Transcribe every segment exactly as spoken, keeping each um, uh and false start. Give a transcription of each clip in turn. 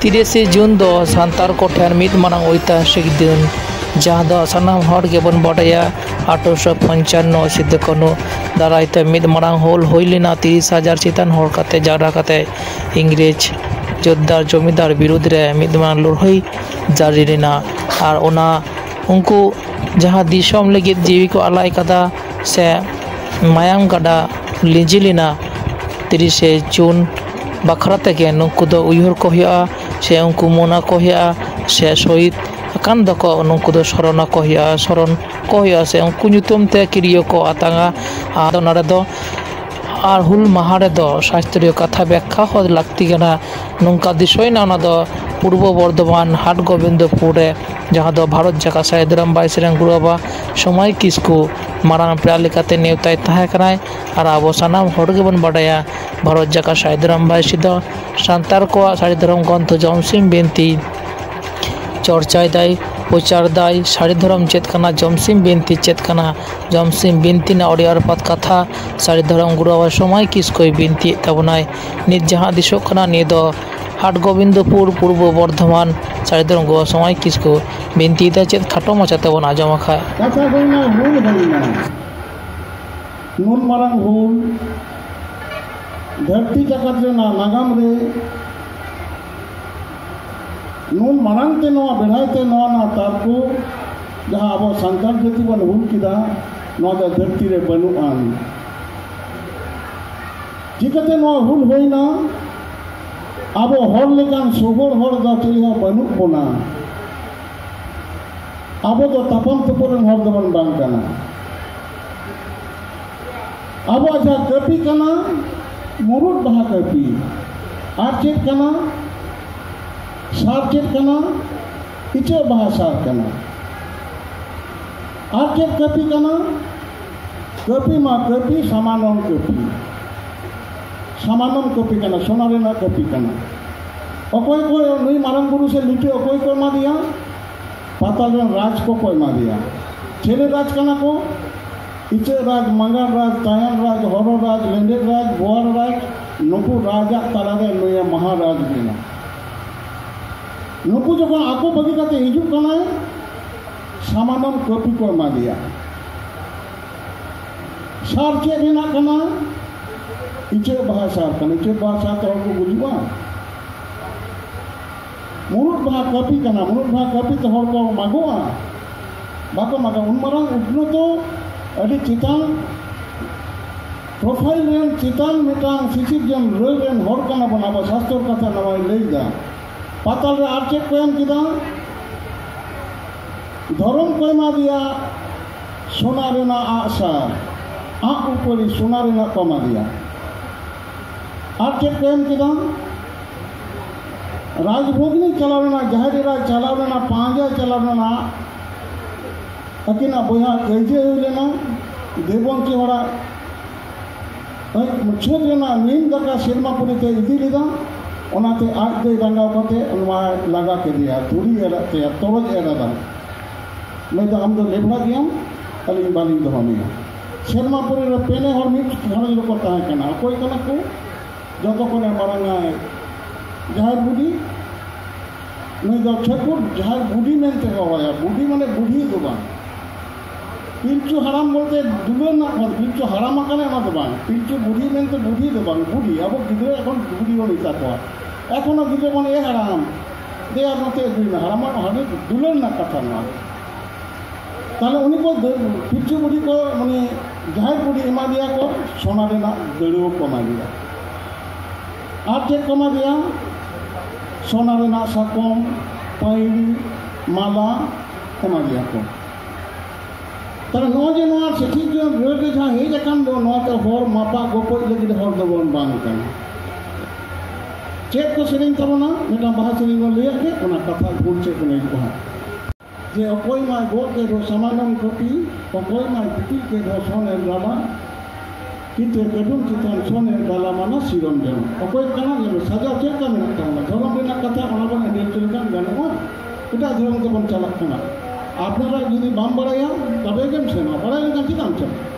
ᱛᱤᱨᱤᱥᱮ ᱡᱩᱱ ᱫᱚ ᱥᱟᱱᱛᱟᱲ ᱠᱚᱴᱷᱮᱱ ᱢᱤᱫ ᱢᱟᱨᱟᱝ ᱳᱭᱛᱤᱦᱟᱥᱤᱠ ᱫᱤᱱ, ᱡᱟᱦᱟᱸ ᱫᱚ ᱥᱟᱱᱟᱢ ᱦᱚᱲ ᱜᱮᱵᱚᱱ ᱵᱟᱰᱟᱭᱟ, ᱟᱴᱷᱨᱚᱥᱚ ᱯᱚᱧᱪᱟᱱᱱᱚ ᱥᱤᱫᱩ ᱠᱟᱹᱱᱦᱩ ᱫᱟᱨᱟᱭ ᱛᱮ ᱢᱤᱫ ᱢᱟᱨᱟᱝ ᱦᱩᱞ ᱦᱩᱭ ᱞᱮᱱᱟ᱾ ᱛᱤᱨᱤᱥ ᱦᱟᱡᱟᱨ ᱪᱮᱛᱟᱱ ᱦᱚᱲ ᱠᱟᱛᱮ ᱡᱟᱣᱨᱟ ᱠᱟᱛᱮ ᱤᱝᱨᱮᱡᱽ ᱡᱳᱛᱫᱟᱨ ᱡᱚᱢᱤᱫᱟᱨ ᱵᱤᱨᱩᱫᱽ ᱨᱮ ᱢᱤᱫ ᱢᱟᱨᱟᱝ ᱞᱟᱹᱲᱦᱟᱹᱭ ᱡᱟᱹᱨᱤ ᱞᱮᱱᱟ᱾ ᱟᱨ ᱚᱱᱟ ᱩᱱᱠᱩ ᱡᱟᱦᱟᱸ ᱫᱤᱥᱚᱢ ᱞᱟᱹᱜᱤᱫ ᱡᱤᱣᱤ ᱠᱚ ᱟᱞᱟᱭ ᱠᱟᱫᱟ ᱥᱮ ᱢᱟᱭᱟᱢ ᱜᱟᱰᱟ ᱞᱤᱸᱡᱤ ᱞᱮᱱᱟ, ᱛᱤᱨᱤᱥᱮ ᱡᱩᱱ ᱵᱟᱠᱷᱨᱟ ᱛᱮᱜᱮ ᱱᱩᱠᱩ ᱫᱚ ᱩᱭᱦᱟᱹᱨ ᱠᱚ ᱦᱩᱭᱩᱜᱼᱟ, ᱥᱮ ᱩᱱᱠᱩ ᱢᱚᱱᱟ ᱠᱚ ᱦᱩᱭᱩᱜᱼᱟ, ᱥᱮ ᱥᱚᱦᱤᱫ ᱟᱠᱟᱱ ᱫᱚᱠᱚ ᱱᱩᱠᱩ ᱫᱚ ᱥᱚᱨᱚᱱ ᱟᱠᱚ ᱦᱩᱭᱩᱜᱼᱟ, ᱥᱚᱨᱚᱱ ᱠᱚ ᱦᱩᱭᱩᱜᱼᱟ, ᱥᱮ ᱩᱱᱠᱩ ᱧᱩᱛᱩᱢ ᱛᱮ ᱠᱤᱨᱭᱟᱹ ᱠᱚ ᱟᱛᱟᱝᱟ᱾ ᱟᱫᱚ ᱱᱚᱰᱮ ᱫᱚ ᱟᱨ ᱦᱩᱞ ᱢᱟᱦᱟ ᱨᱮᱫᱚ ᱥᱟᱥᱛᱨᱤᱭᱚ ᱠᱟᱛᱷᱟ ᱵᱮᱠᱠᱷᱟ ᱦᱚᱸ ᱞᱟᱹᱠᱛᱤ ᱠᱟᱱᱟ᱾ ᱱᱚᱝᱠᱟ ᱫᱤᱥᱟᱹᱭᱮᱱᱟ, ᱚᱱᱟ ᱫᱚ ᱯᱩᱨᱵᱚ ᱵᱚᱨᱫᱷᱚᱢᱟᱱ ᱦᱟᱴ ᱜᱳᱵᱤᱱᱫᱚᱯᱩᱨ ᱨᱮ, ᱡᱟᱦᱟᱸ ᱫᱚ ᱵᱷᱟᱨᱚᱛ ᱡᱟᱠᱟᱛ ᱥᱟᱹᱦᱤ ᱫᱷᱚᱨᱚᱢ ᱵᱟᱭᱥᱤ ᱨᱮᱱ ᱜᱩᱨᱩ ᱵᱟᱵᱟ ᱥᱚᱢᱟᱭ ᱠᱤᱥᱠᱩ ᱢᱟᱨᱟᱝ ᱯᱮᱲᱟ ᱞᱮᱠᱟᱛᱮ ᱱᱮᱣᱛᱟᱭ ᱛᱟᱦᱮᱸ ᱠᱟᱱᱟᱭ᱾ ᱟᱨ ᱟᱵᱚ ᱥᱟᱱᱟᱢ ᱦᱚᱲ ᱜᱮᱵᱚᱱ ᱵᱟᱰᱟᱭᱟ, ᱵᱷᱟᱨᱚᱛ ᱡᱟᱠᱟᱛ ᱥᱟᱹᱦᱤ ᱫᱷᱚᱨᱚᱢ ᱵᱟᱭᱥᱤ ᱫᱚ ᱥᱟᱱᱛᱟᱲ ᱠᱚᱣᱟᱜ ᱥᱟᱹᱨᱤ ᱫᱷᱚᱨᱚᱢ ᱜᱨᱚᱱᱛᱷᱚ ᱡᱚᱢᱥᱤᱢ ᱵᱤᱱᱛᱤ ᱪᱚᱨᱪᱟᱭ ᱫᱟᱭ, ᱯᱨᱚᱪᱟᱨ ᱫᱟᱭ᱾ ᱥᱟᱹᱨᱤ ᱫᱷᱚᱨᱚᱢ ᱪᱮᱫ ᱠᱟᱱᱟ, ᱡᱚᱢᱥᱤᱢ ᱵᱤᱱᱛᱤ ᱪᱮᱫ ᱠᱟᱱᱟ, ᱡᱚᱢᱥᱤᱢ ᱵᱤᱱᱛᱤ ᱨᱮᱱᱟᱜ ᱟᱹᱰᱤ ᱟᱹᱨᱯᱟᱛ ᱠᱟᱛᱷᱟ ᱥᱟᱹᱨᱤ ᱫᱷᱚᱨᱚᱢ ᱜᱩᱨᱩ ᱵᱟᱵᱟ ᱥᱚᱢᱟᱭ ᱠᱤᱥᱠᱩᱭ ᱵᱤᱱᱛᱤᱭᱮᱫ ᱛᱟᱵᱚᱱᱟᱭ᱾ ᱱᱤᱛ ᱡᱟᱦᱟᱸ ᱫᱤᱥᱚᱜ ᱠᱟᱱᱟ, ᱱᱤᱭᱟᱹ ᱫᱚ ᱦᱟᱴ ᱜᱳᱵᱤᱱᱫᱚᱯᱩᱨ, ᱯᱩᱨᱵᱚ ᱵᱚᱨᱫᱷᱚᱢᱟᱱ, ᱥᱟᱹᱨᱤ ᱫᱷᱚᱨᱚᱢ ᱜᱩᱨᱩ ᱵᱟᱵᱟ ᱥᱚᱢᱟᱭ ᱠᱤᱥᱠᱩ ᱵᱤᱱᱛᱤᱭᱮᱫᱟ᱾ ᱪᱮᱫ ᱠᱷᱟᱴᱚ ᱢᱟᱪᱷᱟ ᱛᱮᱵᱚᱱ ᱟᱸᱡᱚᱢ ᱟᱠᱟᱫ᱾ ᱠᱟᱛᱷᱟ ᱦᱩᱭᱱᱟ, ᱦᱩᱞ ᱦᱩᱭᱱᱟ᱾ ᱱᱩᱱ ᱢᱟᱨᱟᱝ ᱦᱩᱞ ᱫᱷᱟᱹᱨᱛᱤ ᱡᱟᱠᱟᱛ ᱨᱮᱱᱟᱜ ᱱᱟᱜᱟᱢ ᱨᱮ ᱱᱩᱱ ᱢᱟᱨᱟᱝ ᱛᱮ ᱱᱚᱣᱟ ᱵᱮᱲᱦᱟᱭ ᱛᱮ ᱱᱚᱣᱟ ᱨᱮᱱᱟᱜ ᱛᱟᱨᱠᱚ, ᱡᱟᱦᱟᱸ ᱟᱵᱚ ᱥᱟᱱᱛᱟᱲ ᱡᱟᱹᱛᱤ ᱵᱚᱱ ᱦᱩᱞ ᱠᱮᱫᱟ, ᱱᱚᱣᱟ ᱫᱚ ᱫᱷᱟᱹᱨᱛᱤ ᱨᱮ ᱵᱟᱹᱱᱩᱜ ᱟᱱ᱾ ᱪᱤᱠᱟᱹᱛᱮ ᱱᱚᱣᱟ ᱦᱩᱞ ᱦᱩᱭᱱᱟ? ᱟᱵᱚ ᱦᱚᱲ ᱞᱮᱠᱟᱱ ᱥᱚᱵᱚᱲ ᱦᱚᱲ ᱫᱚ ᱪᱤᱞᱤ ᱦᱚᱸ ᱵᱟᱹᱱᱩᱜ ᱵᱚᱱᱟ᱾ ᱟᱵᱚ ᱫᱚ ᱛᱟᱯᱟᱢ ᱛᱩᱯᱩ ᱨᱮᱱ ᱦᱚᱲ ᱫᱚᱵᱚᱱ ᱵᱟᱝ ᱠᱟᱱᱟ᱾ ᱟᱵᱚᱣᱟᱜ ᱡᱟᱦᱟᱸ ᱠᱟᱹᱯᱤ ᱠᱟᱱᱟ, ᱢᱩᱨᱩᱫ ᱵᱟᱦᱟ ᱠᱟᱹᱯᱤ᱾ ᱟᱨ ᱪᱮᱫ ᱠᱟᱱᱟ? ᱥᱟᱨ ᱪᱮᱫ ᱠᱟᱱᱟ? ᱤᱪᱟᱹᱜ ᱵᱟᱦᱟ ᱥᱟᱨ ᱠᱟᱱᱟ᱾ ᱟᱨ ᱪᱮᱫ ᱠᱟᱹᱯᱤ ᱠᱟᱱᱟ? ᱠᱟᱹᱯᱤ ᱢᱟ ᱠᱟᱹᱯᱤ, ᱥᱟᱢᱟᱱᱚᱢ ᱠᱟᱹᱯᱤ᱾ ᱥᱟᱢᱟᱱᱚᱢ ᱠᱟᱹᱯᱤ ᱠᱟᱱᱟ, ᱥᱚᱱᱟ ᱨᱮᱱᱟᱜ ᱠᱟᱹᱯᱤ ᱠᱟᱱᱟ᱾ ᱚᱠᱚᱭ ᱠᱚ ᱱᱩᱭ ᱢᱟᱨᱟᱝ ᱵᱩᱨᱩ ᱥᱮ ᱞᱤᱴᱟᱹ ᱚᱠᱚᱭ ᱠᱚ ᱮᱢᱟ ᱫᱮᱭᱟ? ᱯᱟᱛᱟᱞ ᱨᱮᱱ ᱨᱟᱡᱽ ᱠᱚᱠᱚ ᱮᱢᱟ ᱫᱮᱭᱟ᱾ ᱪᱮᱞᱮ ᱨᱟᱡᱽ ᱠᱟᱱᱟ ᱠᱚ? ᱤᱪᱟᱹᱜ ᱨᱟᱡᱽ, ᱢᱟᱸᱜᱟᱲ ᱨᱟᱡᱽ, ᱛᱟᱭᱟᱱ ᱨᱟᱡᱽ, ᱦᱚᱨᱚ ᱨᱟᱡᱽ, ᱞᱮᱸᱰᱮᱫ ᱨᱟᱡᱽ, ᱵᱳᱣᱟᱲ ᱨᱟᱡᱽ, ᱱᱩᱠᱩ ᱨᱟᱡᱟᱜ ᱛᱟᱞᱟᱨᱮ ᱱᱩᱭᱮ ᱢᱟᱦᱟᱨᱟᱡᱽ ᱞᱮᱱᱟ᱾ ᱱᱩᱠᱩ ᱡᱚᱠᱷᱚᱱ ᱟᱠᱚ ᱵᱟᱹᱜᱤ ᱠᱟᱛᱮ ᱦᱤᱡᱩᱜ ᱠᱟᱱᱟᱭ, ᱥᱟᱢᱟᱱᱚᱢ ᱠᱟᱹᱯᱤ ᱠᱚ ᱮᱢᱟ ᱫᱮᱭᱟ᱾ ᱥᱟᱨ ᱪᱮᱫ ᱨᱮᱱᱟᱜ ᱠᱟᱱᱟ? ᱤᱪᱟᱹᱜ ᱵᱟᱦᱟ ᱥᱟᱨ ᱠᱟᱱᱟ᱾ ᱤᱪᱟᱹᱜ ᱵᱟᱦᱟ ᱥᱟᱨ ᱛᱮ ᱦᱚᱲ ᱠᱚ ᱜᱩᱡᱩᱜᱼᱟ? ᱢᱩᱨᱩᱫ ᱵᱟᱦᱟ ᱠᱟᱹᱯᱤ ᱠᱟᱱᱟ᱾ ᱢᱩᱨᱩᱫ ᱵᱟᱦᱟ ᱠᱟᱹᱯᱤ ᱛᱮ ᱦᱚᱲ ᱠᱚ ᱢᱟᱜᱚᱜᱼᱟ? ᱵᱟᱠᱚ ᱢᱟᱜᱟ᱾ ᱩᱱ ᱢᱟᱨᱟᱝ ᱩᱛᱱᱟᱹᱣ ᱫᱚ ᱟᱹᱰᱤ ᱪᱮᱛᱟᱱ profile ᱨᱮᱱ, ᱪᱮᱛᱟᱱ ᱢᱤᱫᱴᱟᱝ ᱥᱤᱥᱤᱨᱡᱚᱱ ᱨᱟᱹᱲ ᱨᱮᱱ ᱦᱚᱲ ᱠᱟᱱᱟ ᱵᱚᱱ᱾ ᱟᱵᱚ ᱥᱟᱥᱛᱚᱨ ᱠᱟᱛᱷᱟ ᱱᱚᱣᱟᱭ ᱞᱟᱹᱭ ᱮᱫᱟ᱾ ᱯᱟᱛᱟᱞ ᱨᱮ ᱟᱨ ᱪᱮᱫ ᱠᱚ ᱮᱢ ᱠᱮᱫᱟ? ᱫᱷᱚᱨᱚᱢ ᱠᱚ ᱮᱢᱟ ᱫᱮᱭᱟ ᱥᱳᱱᱟ ᱨᱮᱱᱟᱜ ᱟᱜᱼᱥᱟᱨ, ᱟᱜ ᱩᱯᱟᱹᱲᱤ ᱥᱳᱱᱟ ᱨᱮᱱᱟᱜ ᱠᱚ ᱮᱢᱟ ᱫᱮᱭᱟ᱾ ᱟᱨ ᱪᱮᱫ ᱠᱚ ᱮᱢ ᱠᱮᱫᱟ? ᱨᱟᱡᱽᱵᱷᱚᱜᱽᱱᱤ ᱪᱟᱞᱟᱣ ᱞᱮᱱᱟ, ᱡᱟᱦᱮᱨ ᱮᱨᱟᱭ ᱪᱟᱞᱟᱣ ᱞᱮᱱᱟ, ᱯᱟᱸᱡᱟᱭ ᱪᱟᱞᱟᱣ ᱞᱮᱱᱟ, ᱟᱹᱠᱤᱱᱟᱜ ᱵᱚᱭᱦᱟ ᱠᱟᱹᱭᱡᱟᱹ ᱦᱩᱭ ᱞᱮᱱᱟ, ᱫᱮᱵᱚᱝᱠᱤ ᱦᱚᱲᱟᱜ ᱟᱡ ᱢᱩᱪᱟᱹᱫ ᱨᱮᱱᱟᱜ ᱱᱤᱢ ᱫᱟᱠᱟ ᱥᱮᱨᱢᱟ ᱯᱩᱨᱤ ᱛᱮ ᱤᱫᱤ ᱞᱮᱫᱟ᱾ ᱚᱱᱟᱛᱮ ᱟᱡ ᱫᱚᱭ ᱨᱟᱸᱜᱟᱣ ᱠᱟᱛᱮ ᱱᱚᱣᱟ ᱞᱟᱜᱟ ᱠᱮᱫᱮᱭᱟ, ᱫᱷᱩᱲᱤ ᱮᱨᱟᱫ ᱛᱟᱭᱟ, ᱛᱚᱨᱚᱡ ᱮᱨᱟᱫᱟ᱾ ᱞᱟᱹᱭ ᱫᱟ, "ᱟᱢ ᱫᱚ ᱞᱮᱵᱷᱲᱟ ᱜᱮᱭᱟᱢ, ᱟᱹᱞᱤᱧ ᱵᱟᱹᱞᱤᱧ ᱫᱚᱦᱚ ᱢᱮᱭᱟ᱾" ᱥᱮᱨᱢᱟ ᱯᱩᱨᱤ ᱨᱮ ᱯᱮᱱᱮ ᱦᱚᱲ ᱢᱤᱫ ᱜᱷᱟᱨᱚᱸᱡᱽ ᱨᱮᱠᱚ ᱛᱟᱦᱮᱸ ᱠᱟᱱᱟ᱾ ᱚᱠᱚᱭ ᱠᱟᱱᱟ ᱠᱚ? ᱡᱚᱛᱚ ᱠᱷᱚᱱᱮ ᱢᱟᱨᱟᱝ ᱟᱭ ᱡᱟᱦᱮᱨ ᱵᱩᱰᱷᱤ, ᱱᱩᱭ ᱫᱚ ᱴᱷᱟᱹᱠᱩᱨ ᱡᱟᱦᱮᱨ ᱵᱩᱰᱷᱤ ᱢᱮᱱᱛᱮ ᱠᱚ ᱦᱚᱦᱚᱭᱟ᱾ ᱵᱩᱰᱷᱤ ᱢᱟᱱᱮ ᱵᱩᱰᱷᱤ ᱫᱚ ᱵᱟᱝ, ᱯᱤᱞᱪᱩ ᱦᱟᱲᱟᱢ ᱵᱚᱞᱛᱮ ᱫᱩᱞᱟᱹᱲ ᱨᱮᱱᱟᱜ ᱠᱷᱚᱱ, ᱯᱤᱞᱪᱩ ᱦᱟᱲᱟᱢ ᱟᱠᱟᱱᱟᱭ ᱚᱱᱟ ᱫᱚ ᱵᱟᱝ, ᱯᱤᱞᱪᱩ ᱵᱩᱰᱷᱤ ᱢᱮᱱᱛᱮ ᱵᱩᱰᱷᱤ ᱫᱚ ᱵᱟᱝ, ᱵᱩᱰᱷᱤ᱾ ᱟᱵᱚ ᱜᱤᱫᱽᱨᱟᱹ ᱮᱠᱷᱚᱱ ᱵᱩᱰᱷᱤ ᱵᱚᱱ ᱢᱮᱛᱟ ᱠᱚᱣᱟ᱾ ᱮᱠᱷᱚᱱᱳ ᱜᱤᱫᱽᱨᱟᱹ ᱵᱚᱱ, "ᱮ ᱦᱟᱲᱟᱢ, ᱫᱮᱭᱟ ᱱᱚᱛᱮ ᱟᱹᱜᱩᱭ ᱢᱮ", ᱦᱟᱲᱟᱢᱟᱜ ᱦᱟᱹᱱᱤ ᱫᱩᱞᱟᱹᱲ ᱨᱮᱱᱟᱜ ᱠᱟᱛᱷᱟ ᱱᱚᱣᱟ᱾ ᱛᱟᱦᱞᱮ ᱩᱱᱤ ᱠᱚ ᱫᱟᱹ-, ᱯᱤᱞᱪᱩ ᱵᱩᱰᱷᱤ ᱠᱚ, ᱩᱱᱤ ᱡᱟᱦᱮᱨ ᱵᱩᱰᱷᱤ ᱮᱢᱟ ᱫᱮᱭᱟ ᱠᱚ, ᱥᱚᱱᱟ ᱨᱮᱱᱟᱜ ᱫᱟᱹᱲᱣᱟᱹ ᱠᱚ ᱮᱢᱟ ᱫᱮᱭᱟ᱾ ᱟᱨ ᱪᱮᱫ ᱠᱚ ᱮᱢᱟ ᱫᱮᱭᱟ? ᱥᱚᱱᱟ ᱨᱮᱱᱟᱜ ᱥᱟᱠᱚᱢ, ᱯᱟᱹᱭᱲᱤ, ᱢᱟᱞᱟ ᱮᱢᱟ ᱫᱮᱭᱟ ᱠᱚ᱾ ᱛᱟᱦᱞᱮ ᱱᱚᱜᱼᱚᱭ ᱡᱮ ᱱᱚᱣᱟ ᱥᱤᱠᱷᱤᱛ ᱡᱩᱣᱟᱹᱱ ᱨᱟᱹᱲ ᱨᱮ ᱡᱟᱦᱟᱸ ᱦᱮᱡ ᱟᱠᱟᱱ ᱫᱚ, ᱱᱚᱣᱟ ᱫᱚ ᱦᱚᱲ ᱢᱟᱯᱟᱜ ᱜᱚᱯᱚᱡ ᱞᱟᱹᱜᱤᱫ ᱦᱚᱲ ᱫᱚᱵᱚᱱ ᱵᱟᱝ ᱠᱟᱱᱟ᱾ ᱪᱮᱫ ᱠᱚ ᱥᱮᱨᱮᱧ ᱛᱟᱵᱚᱱᱟ? ᱢᱤᱫᱴᱟᱝ ᱵᱟᱦᱟ ᱥᱮᱨᱮᱧ ᱵᱚᱱ ᱞᱟᱹᱭᱟᱜ ᱜᱮ, ᱚᱱᱟ ᱠᱟᱛᱷᱟ ᱜᱩᱱ ᱪᱮᱫ ᱠᱚ ᱞᱟᱹᱭ ᱠᱚ ᱦᱟᱸᱜ᱾ ᱡᱮ ᱚᱠᱚᱭ ᱢᱟᱭ ᱜᱚᱜ ᱠᱮᱫ ᱫᱚ ᱥᱟᱢᱟᱱᱚᱢ ᱠᱟᱹᱯᱤ, ᱚᱠᱚᱭ ᱢᱟᱭ ᱫᱤᱯᱤᱞ ᱠᱮᱫ ᱫᱚ ᱥᱚᱱᱮᱨ ᱰᱟᱞᱟ, ᱠᱤᱛᱟᱹ ᱠᱟᱹᱰᱩᱢ ᱪᱮᱛᱟᱱ ᱥᱚᱱᱮᱨ ᱰᱟᱞᱟ ᱢᱟᱱᱟ ᱥᱤᱨᱚᱢ ᱡᱚᱱᱚᱢ᱾ ᱚᱠᱚᱭ ᱠᱟᱱᱟ? ᱧᱮᱞ ᱢᱮ, ᱥᱟᱡᱟᱣ ᱪᱮᱫ ᱞᱮᱠᱟ ᱢᱮᱱᱟᱜ ᱛᱟᱵᱚᱱᱟ? ᱫᱷᱚᱨᱚᱢ ᱨᱮᱱᱟᱜ ᱠᱟᱛᱷᱟ ᱚᱱᱟ ᱵᱚᱱ ᱮᱱᱮᱡ ᱦᱚᱪᱚ ᱞᱮᱠᱷᱟᱱ ᱜᱟᱱᱚᱜᱼᱟ? ᱮᱴᱟᱜ ᱫᱷᱚᱨᱚᱢ ᱛᱮᱵᱚᱱ ᱪᱟᱞᱟᱜ ᱠᱟᱱᱟ᱾ ᱟᱯᱱᱟᱨᱟᱜ ᱡᱩᱫᱤ ᱵᱟᱢ ᱵᱟᱲᱟᱭᱟ, ᱛᱚᱵᱮ ᱜᱮᱢ ᱥᱮᱱᱚᱜᱼᱟ, ᱵᱟᱲᱟᱭ ᱞᱮᱱᱠᱷᱟᱱ ᱪᱮᱫᱟᱜ ᱮᱢ ᱪᱟᱞᱟᱜᱼᱟ?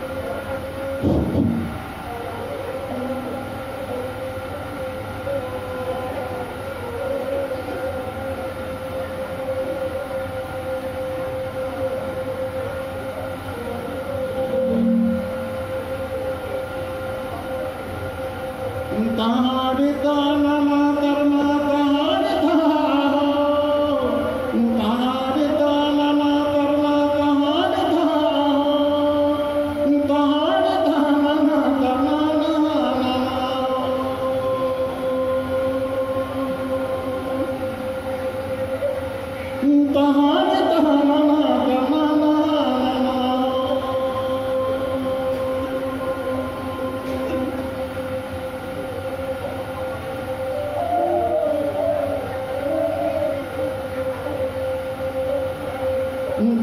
ᱛᱟᱦᱟᱱᱮ ᱛᱟᱦᱟᱱᱟ ᱛᱟᱦᱟᱱᱟ᱾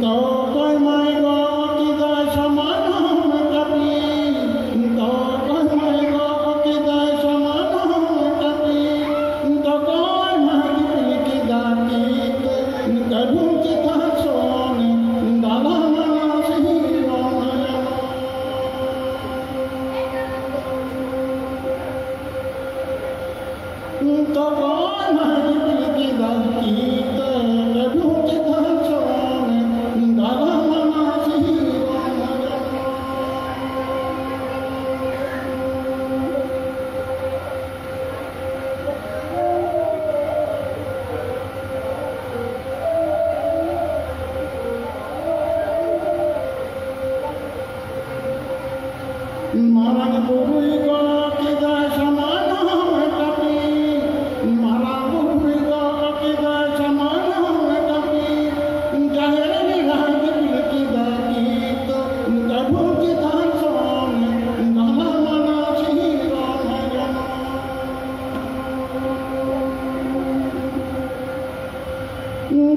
ᱛᱚᱠᱚᱭ ᱢᱟᱭ ᱜᱚ ᱠᱮᱫᱟ ᱥᱟᱢᱟᱱ ᱦᱚᱸ ᱠᱟᱹᱯᱤ᱾ ᱛᱚᱠᱚᱭ ᱢᱟᱭ ᱜᱚ ᱠᱮᱫᱟ ᱥᱟᱢᱟᱱ ᱦᱚᱸ ᱠᱟᱹᱯᱤ᱾ ᱛᱚᱠᱚᱭ ᱢᱟᱭ ᱫᱤᱯᱤᱞ ᱠᱮᱫᱟ ᱠᱤᱛᱟᱹ᱾ ᱠᱟᱹᱰᱷᱩᱢ ᱪᱮᱛᱟᱱ ᱥᱚᱱᱮ ᱫᱟᱞᱟ ᱢᱟᱱᱟ ᱥᱤᱨᱚᱢ᱾ ᱛᱚᱠᱚᱭ ᱢᱟᱭ ᱫᱤᱯᱤᱞ ᱠᱮᱫᱟ ᱠᱤᱛᱟᱹ᱾ ᱠᱟᱹᱰᱷᱩᱢ ᱪᱮᱛᱟᱱ ᱥᱚᱱᱮ ᱫᱟᱞᱟ ᱢᱟᱱᱟ ᱥᱤᱨᱚᱢ᱾ ᱢᱟᱨᱟᱝ ᱵᱩᱨᱩᱭ ᱜᱚᱜ ᱠᱮᱫᱟ ᱥᱟᱢᱟᱱ ᱦᱚᱸ ᱠᱟᱹᱯᱤ᱾ ᱢᱟᱨᱟᱝ ᱵᱩᱨᱩᱭ ᱜᱚᱜ ᱠᱮᱫᱟ ᱥᱟᱢᱟᱱ ᱦᱚᱸ ᱠᱟᱹᱯᱤ᱾ ᱡᱟᱦᱮᱨ ᱮᱨᱟᱭ ᱫᱤᱯᱤᱞ ᱠᱮᱫᱟ ᱠᱤᱛᱟᱹ᱾ ᱠᱟᱹᱰᱷᱩᱢ ᱪᱮᱛᱟᱱ ᱥᱚᱱᱮ ᱫᱟᱞᱟ ᱢᱟᱱᱟ ᱥᱤᱨᱚᱢ᱾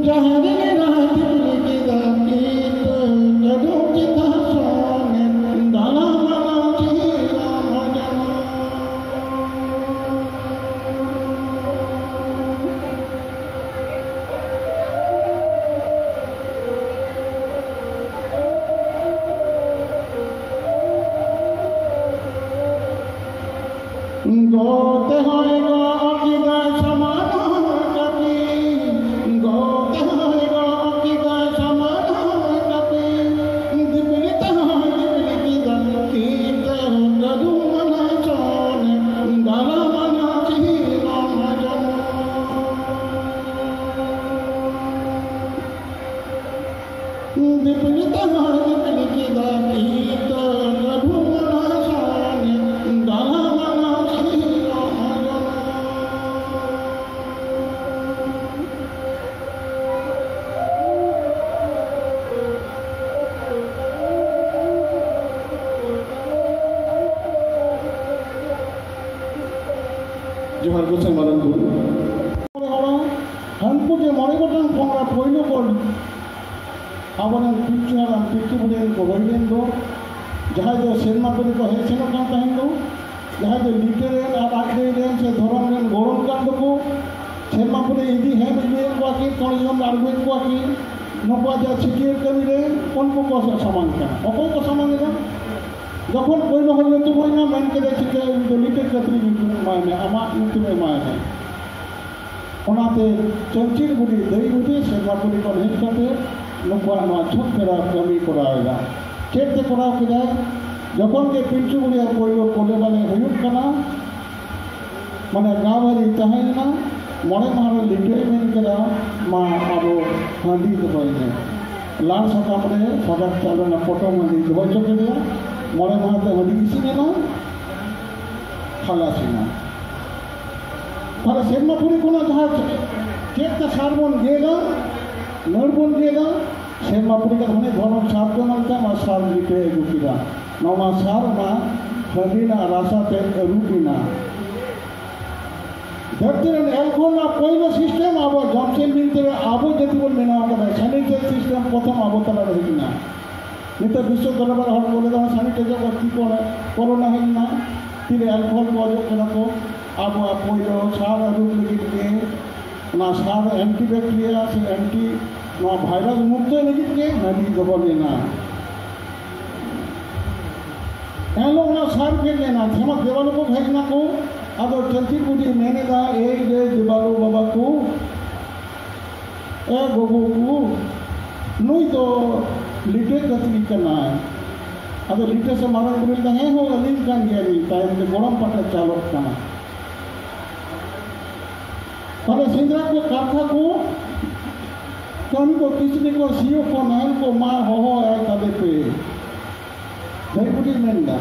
ᱡᱟᱦᱮᱨ ᱮᱨᱟ ᱫᱤᱯᱤᱞ ᱠᱮᱫᱟ ᱠᱤᱛᱟᱹ᱾ ᱠᱟᱹᱰᱷᱩᱢ ᱪᱮᱛᱟᱱ ᱥᱚᱱᱮ ᱫᱟᱞᱟ ᱢᱟᱱᱟ ᱥᱤᱨᱚᱢ᱾ ᱜᱚᱜ ᱛᱮᱦᱚᱸᱭ ᱜᱚᱜ ᱠᱮᱫᱟᱭ ᱥᱟᱢᱟᱱ ᱦᱚᱸ ᱠᱟᱹᱯᱤ᱾ ᱜᱚᱜ ᱛᱮᱦᱚᱸᱭ ᱜᱚᱜ ᱠᱮᱫᱟᱭ ᱥᱟᱢᱟᱱ ᱦᱚᱸ ᱠᱟᱹᱯᱤ᱾ ᱫᱤᱯᱤᱞ ᱛᱮᱦᱚᱸᱭ ᱫᱤᱯᱤᱞ ᱠᱮᱫᱟ ᱠᱤᱛᱟᱹ᱾ ᱠᱟᱹᱰᱷᱩᱢ ᱢᱟᱱᱟ ᱥᱚᱱᱮ ᱫᱟᱞᱟ ᱢᱟᱱᱟ ᱥᱤᱨᱚᱢ ᱡᱚᱱᱚ᱾ ᱫᱤᱯᱤᱞ ᱛᱮᱦᱚᱸᱭ ᱫᱤᱯᱤᱞ ᱠᱮᱫᱟ ᱠᱤᱛᱟᱹ᱾ ᱠᱟᱹᱰᱷᱩᱢ ᱢᱟᱱᱟ ᱥᱚᱱᱮ ᱫᱟᱞᱟ ᱢᱟᱱᱟ ᱥᱤᱨᱚᱢ ᱡᱚᱱᱚ᱾ ᱟᱨ ᱜᱚᱸᱥᱟᱭ ᱢᱟᱨᱟᱝ ᱵᱩᱨᱩ᱾ ᱢᱚᱬᱮ ᱦᱚᱲ, ᱦᱟᱹᱱᱠᱩ ᱡᱮ ᱢᱚᱬᱮ ᱜᱚᱴᱟᱝ ᱵᱚᱸᱜᱟ ᱯᱳᱭᱞᱳ ᱠᱚ ᱟᱵᱚᱨᱮᱱ ᱯᱤᱞᱪᱩ ᱦᱟᱲᱟᱢ ᱯᱤᱞᱪᱩ ᱵᱩᱲᱦᱤ ᱨᱮᱱ ᱠᱚ ᱦᱩᱭ ᱞᱮᱱ ᱫᱚ, ᱡᱟᱦᱟᱸᱭ ᱫᱚ ᱥᱮᱨᱢᱟ ᱯᱩᱨᱤ ᱠᱚ ᱦᱮᱡ ᱥᱮᱱᱚᱜ ᱠᱟᱱ ᱛᱟᱦᱮᱸᱱ ᱫᱚ, ᱡᱟᱦᱟᱸᱭ ᱫᱚ ᱞᱤᱴᱟᱹ ᱨᱮᱱ ᱟᱨ ᱟᱡ ᱫᱟᱹᱭ ᱨᱮᱱ ᱥᱮ ᱫᱷᱚᱨᱚᱢ ᱨᱮᱱ ᱜᱚᱲᱚᱢ ᱠᱟᱱ ᱫᱚᱠᱚ, ᱥᱮᱨᱢᱟ ᱯᱩᱨᱤ ᱤᱫᱤ ᱦᱮᱡ ᱟᱹᱜᱩᱭᱮᱫ ᱠᱚᱣᱟ ᱠᱤᱱ, ᱛᱚᱲ ᱡᱚᱢ ᱟᱬᱜᱚᱭᱮᱫ ᱠᱚᱣᱟ ᱠᱤᱱ, ᱱᱩᱠᱩᱣᱟᱜ ᱡᱟᱦᱟᱸ ᱪᱷᱟᱹᱴᱭᱟᱹᱨ ᱠᱟᱹᱢᱤ ᱨᱮ ᱩᱱᱠᱩ ᱠᱚ ᱥᱟᱢᱟᱝ ᱠᱟᱱᱟ᱾ ᱚᱠᱚᱭ ᱠᱚ ᱥᱟᱢᱟᱝ ᱮᱫᱟ? ᱡᱚᱠᱷᱚᱱ ᱯᱳᱭᱞᱳ ᱦᱚᱲ ᱧᱩᱛᱩᱢ ᱦᱩᱭᱱᱟ, ᱢᱮᱱ ᱠᱮᱫᱟ, "ᱪᱤᱠᱟᱹ ᱤᱧ ᱫᱚ ᱞᱤᱴᱟᱹ ᱠᱟᱹᱛᱨᱤ ᱧᱩᱛᱩᱢ ᱮᱢᱟᱭ ᱢᱮ, ᱟᱢᱟᱜ ᱧᱩᱛᱩᱢ ᱮᱢᱟᱭ ᱢᱮ᱾" ᱚᱱᱟᱛᱮ ᱪᱟᱹᱢᱪᱤᱨ ᱵᱩᱰᱷᱤ, ᱫᱟᱹᱭ ᱵᱩᱰᱷᱤ ᱥᱮᱨᱢᱟ ᱯᱩᱨᱤ ᱠᱷᱚᱱ ᱦᱮᱡ ᱠᱟᱛᱮ ᱱᱩᱠᱩᱣᱟᱜ ᱱᱚᱣᱟ ᱪᱷᱩᱛ ᱯᱷᱮᱨᱟᱣ ᱠᱟᱹᱢᱤ ᱠᱚᱨᱟᱣ ᱮᱫᱟ᱾ ᱪᱮᱫ ᱛᱮ ᱠᱚᱨᱟᱣ ᱠᱮᱫᱟᱭ? ᱡᱚᱠᱷᱚᱱ ᱜᱮ ᱯᱤᱞᱪᱩ ᱵᱩᱲᱦᱤᱭᱟᱜ ᱯᱳᱭᱞᱳ ᱠᱚᱞᱮ ᱵᱟᱞᱮ ᱦᱩᱭᱩᱜ ᱠᱟᱱᱟ, ᱢᱟᱱᱮ ᱜᱟᱶᱦᱟᱹᱨᱤ ᱛᱟᱦᱮᱸᱭᱮᱱᱟ, ᱢᱚᱬᱮ ᱢᱟᱦᱟ ᱨᱮ ᱞᱤᱴᱟᱹᱭ ᱢᱮᱱ ᱠᱮᱫᱟ, "ᱢᱟ ᱟᱵᱚ ᱦᱟᱺᱰᱤ ᱫᱚᱦᱚᱭ ᱢᱮ᱾" ᱞᱟᱲ ᱥᱟᱠᱟᱢ ᱨᱮ ᱥᱟᱜᱟᱫ ᱪᱟᱣᱞᱮ ᱨᱮᱱᱟᱜ ᱯᱚᱴᱚᱢ ᱦᱟᱺᱰᱤ ᱫᱚᱦᱚ ᱦᱚᱪᱚ ᱠᱮᱫᱮᱭᱟ᱾ ᱢᱚᱬᱮ ᱢᱟᱦᱟ ᱛᱮ ᱦᱟᱺᱰᱤ ᱤᱥᱤᱱ ᱮᱱᱟ, ᱠᱷᱟᱞᱟᱥ ᱮᱱᱟ᱾ ᱛᱟᱦᱞᱮ ᱥᱮᱨᱢᱟ ᱯᱩᱨᱤ ᱠᱷᱚᱱᱟᱜ ᱡᱟᱦᱟᱸ ᱪᱮᱫ ᱛᱮ ᱥᱟᱨ ᱵᱚᱱ ᱜᱮᱫᱟ, ᱱᱟᱹᱲ ᱵᱚᱱ ᱜᱮᱫᱟ, ᱥᱮᱨᱢᱟ ᱯᱩᱨᱤ ᱠᱟᱛᱷᱟ ᱢᱟᱱᱮ ᱫᱷᱚᱨᱚᱢ ᱥᱟᱨ ᱫᱚ ᱱᱚᱝᱠᱟ ᱢᱟ ᱥᱟᱨ ᱞᱤᱴᱟᱹᱭ ᱟᱹᱜᱩ ᱠᱮᱫᱟ᱾ ᱱᱚᱣᱟ ᱥᱟᱨ ᱚᱱᱟ ᱦᱟᱺᱰᱤ ᱨᱮᱱᱟᱜ ᱨᱟᱥᱟ ᱛᱮ ᱟᱹᱨᱩᱵ ᱮᱱᱟ᱾ ᱫᱷᱟᱹᱨᱛᱤ ᱨᱮᱱ ᱮᱞᱠᱷᱚᱱ ᱨᱮᱱᱟᱜ ᱯᱳᱭᱞᱳ ᱥᱤᱥᱴᱮᱢ ᱟᱵᱚ ᱡᱚᱢᱥᱤᱢ ᱵᱤᱱᱛᱤ ᱨᱮ ᱟᱵᱚ ᱡᱟᱹᱛᱤ ᱵᱚᱱ ᱵᱮᱱᱟᱣ ᱠᱟᱫᱟ᱾ ᱥᱮᱱᱤᱴᱮᱥ ᱥᱤᱥᱴᱮᱢ ᱯᱨᱚᱛᱷᱚᱢ ᱟᱵᱚ ᱛᱟᱞᱟ ᱨᱮ ᱦᱮᱡ ᱮᱱᱟ᱾ ᱱᱤᱛᱚᱜ ᱵᱤᱥᱥᱚ ᱫᱚᱨᱵᱟᱨ ᱦᱚᱲ ᱠᱚ ᱞᱟᱹᱭ ᱫᱟ ᱥᱮᱱᱤᱴᱮᱥ ᱚᱡᱚᱜ ᱠᱚ ᱛᱤ ᱠᱚᱨᱮ ᱠᱳᱨᱳᱱᱟ ᱦᱮᱡ ᱮᱱᱟ, ᱛᱤᱨᱮ ᱮᱞᱠᱷᱚᱞ ᱠᱚ ᱚᱡᱚᱜ ᱠᱟᱫᱟ ᱠᱚ᱾ ᱟᱵᱚᱣᱟᱜ ᱯᱳᱭᱞᱳ ᱥᱟᱨ ᱟᱹᱨᱩᱵ ᱞᱟᱹᱜᱤᱫ ᱜᱮ, ᱚᱱᱟ ᱥᱟᱨ ᱮᱱᱴᱤᱵᱮᱠᱴᱤᱨᱤᱭᱟ ᱥᱮ ᱮᱱᱴᱤ ᱱᱚᱣᱟ ᱵᱷᱟᱭᱨᱟᱥ ᱢᱩᱠᱛᱚᱭ ᱞᱟᱹᱜᱤᱫ ᱜᱮ ᱦᱟᱺᱰᱤ ᱫᱚᱦᱚ ᱞᱮᱱᱟ᱾ ᱮᱱᱦᱤᱞᱳᱜ ᱚᱱᱟ ᱥᱟᱨ ᱯᱷᱮᱰ ᱞᱮᱱᱟ, ᱥᱮᱢᱟ ᱫᱮᱵᱟᱞᱳ ᱠᱚ ᱦᱮᱡ ᱮᱱᱟ ᱠᱚ᱾ ᱟᱫᱚ ᱪᱟᱹᱞᱛᱤ ᱵᱩᱰᱷᱤ ᱢᱮᱱ ᱮᱫᱟ, "ᱮᱭ ᱨᱮ ᱫᱮᱵᱟᱞᱳ ᱵᱟᱵᱟ ᱠᱚ, ᱮ ᱜᱚᱜᱚ ᱠᱚ, ᱱᱩᱭ ᱫᱚ ᱞᱤᱴᱟᱹ ᱠᱟᱹᱛᱨᱤ ᱠᱟᱱᱟᱭ?" ᱟᱫᱚ ᱞᱤᱴᱟᱹ ᱥᱮ ᱢᱟᱨᱟᱝ ᱵᱩᱨᱩ ᱞᱟᱹᱭ ᱮᱫᱟ, "ᱦᱮᱸ ᱦᱳ, ᱟᱹᱞᱤᱧ ᱠᱟᱱ ᱜᱮᱭᱟᱞᱤᱧ, ᱛᱟᱭᱚᱢ ᱛᱮ ᱜᱚᱲᱚᱢ ᱯᱟᱴᱟ ᱪᱟᱞᱚᱜ ᱠᱟᱱᱟ᱾" ᱛᱟᱦᱞᱮ ᱥᱮᱸᱫᱽᱨᱟ ᱠᱚ, ᱠᱟᱨᱠᱷᱟ ᱠᱚ, ᱠᱟᱹᱢᱤ ᱠᱚ, ᱠᱤᱪᱨᱤ ᱠᱚ, ᱥᱤᱭᱳᱜ ᱠᱚ, ᱱᱟᱦᱮᱞ ᱠᱚ ᱢᱟ ᱦᱚᱦᱚ ᱟᱭ ᱛᱟᱞᱮ ᱯᱮ᱾ ᱫᱷᱟᱹᱭ ᱵᱩᱰᱷᱤ ᱢᱮᱱ ᱮᱫᱟ᱾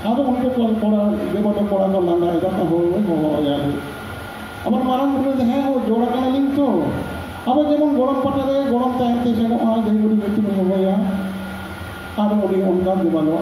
ᱟᱫᱚ ᱩᱱᱠᱩ ᱠᱚ ᱠᱚᱲᱟ, ᱫᱮᱵᱟ ᱫᱚ ᱠᱚᱲᱟ ᱠᱚ ᱞᱟᱸᱫᱟ ᱮᱫᱟ, ᱛᱚ ᱦᱳᱭ, ᱦᱚᱦᱚ ᱟᱭᱟ ᱞᱮ᱾ ᱟᱵᱟᱨ ᱢᱟᱨᱟᱝ ᱵᱩᱨᱩ ᱫᱚ, ᱦᱮᱸ, ᱦᱳᱭ, ᱡᱚᱲ ᱟᱠᱟᱱᱟᱞᱤᱧ ᱛᱚ᱾ ᱟᱵᱚ ᱡᱮᱢᱚᱱ ᱜᱚᱲᱚᱢ ᱯᱟᱴᱟ ᱨᱮ ᱜᱚᱲᱚᱢ ᱛᱟᱭᱚᱢ ᱛᱮ ᱥᱮᱱᱚᱜᱼᱟ, ᱫᱷᱟᱹᱭ ᱵᱩᱰᱷᱤ ᱧᱩᱛᱩᱢ ᱮ ᱦᱚᱦᱚᱭᱟ᱾ ᱟᱨ ᱩᱱᱤ ᱚᱱᱠᱟ ᱫᱮᱵᱟ ᱫᱚ